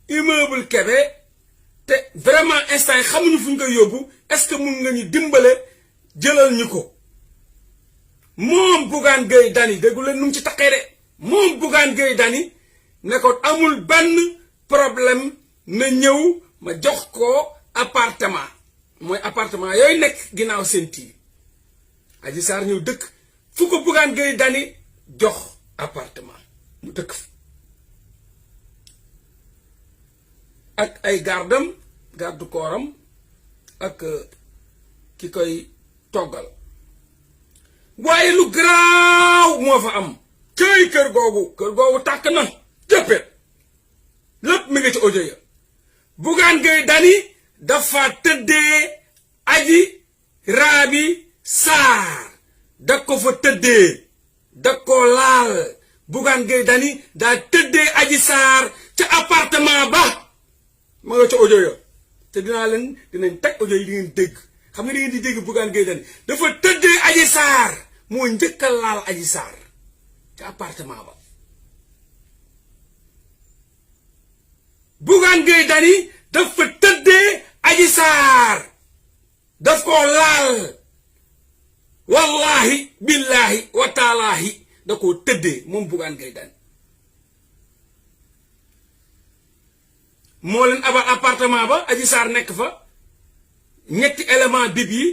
immeuble Kébé te vraiment instant yi xamuñu fu ñu koy yóbbu est-ce que mun nga ñu dimbale jëlal ñu ko moom Bougane Gueye Dany déggu leen nu mu ci taqee de moom Bougane Gueye Dany ne ko amul benn problème na ñëw ma jox ko appartement mooy appartement yooyu nekk ginnaaw seen tii Adji Sarr ñëw dëkk fu ko Bougane Gueye Dany jox appartement mu dëkk fi ak ay garde kooram ak ki koy toggal waaye lu garaaw moo fa am cëy kër googu tàkk na jëppet lépp mi ngi ci audio ya Bougane Gueye Dany dafa tëddee Adji Raby Sarr da ko fa tëddee da ko laal Bougane Gueye Dany daa tëddee Adji Sarr ca appartement ba ma nga ca audio ya te dinañ teg audio yi di ngeen dégg xam nga di ngeen di dégg Bougane Gueye Dany dafa tëddee Adji Sarr moo njëkk a laal Adji Sarr ca appartement ba Bougane Gueye Dany dafa tëddee Adji Sarr daf ko laal wallahi billahi wa taalaahi da koo tëddee moom Bougane Gueye Dany moo leen abal appartement ba Adji Sarr nekk fa ñetti élément bib yi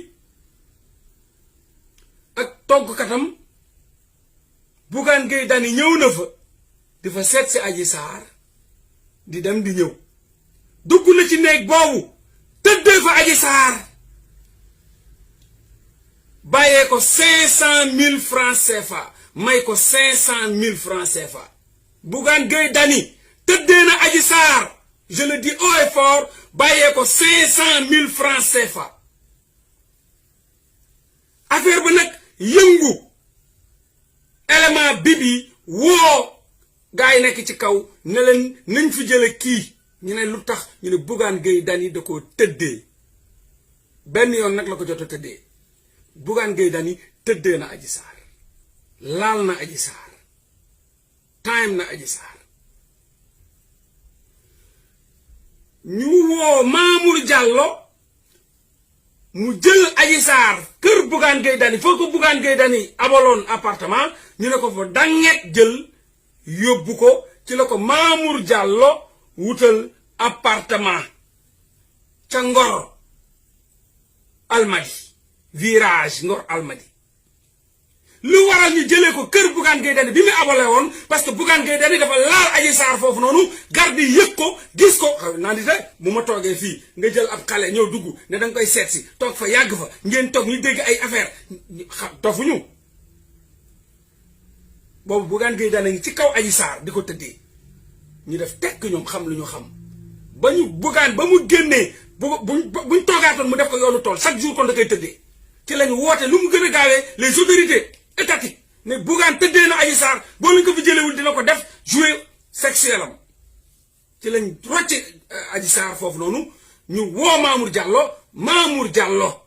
ak toggkatam Bougane Gueye Dany ñëw na fa di fa seet si Adji Sarr di dem di ñëw dugg na ci néeg boobu tëddee fa Adji Sarr bàyyee ko 500 000 francs CFA may ko 500 000 francs CFA Bougane Gueye Dany tëddee na Adji Sarr je le dis haut et fort bàyyee ko 500 000 francs CFA affaire ba nag yëngu élément bibi woo gaa yi nekk ci kaw ne leen nañ fi jële kii ñu ne lu tax ñu ne Bougane Gueye Dany da koo tëddee benn yoon nag la ko jot a tëddee Bougane Gueye Dany tëddee na Adji Sarr laal na Adji Sarr time na Adji Sarr ñu woo Mamour Diallo mu jël Adji Sarr kër Bougane Gueye Dany foo ko Bougane Gueye Dany abaloon appartement ñu ne ko fa danget jël yóbbu ko ci la ko Mamour Diallo wutal appartement ca Ngor Almadi virage Ngor Almadi lu waral ñu jëlee ko kër Bougane Gueye Dany bi mu abale woon parce que Bougane Gueye Dany dafa laal Adji Sarr foofu noonu garde yi yëg ko gis ko naan di te bu ma toogee fii nga jël ab xale ñëw dugg ne danga koy seet si toog fa yàgg fa ngeen toog ñu dégg ay affaire dofuñu boobu Bougane Gueye Dany ngi ci kaw Adji Sarr di ko tëddee ñu def tekk ñoom xam lu ñu xam ba ñu Bougane ba mu génnee buñ toogaatoon mu def ko yoonu tool chaque jour kon da koy tëddee ci lañu woote lu mu gën a gaawee les autorités étatiques ne Bougane tëddee na Adji Sarr boo lañ ko fi jëlewul dina ko def jouer sexuel am ci lañ rocce Adji Sarr foofu noonu ñu woo Mamour Diallo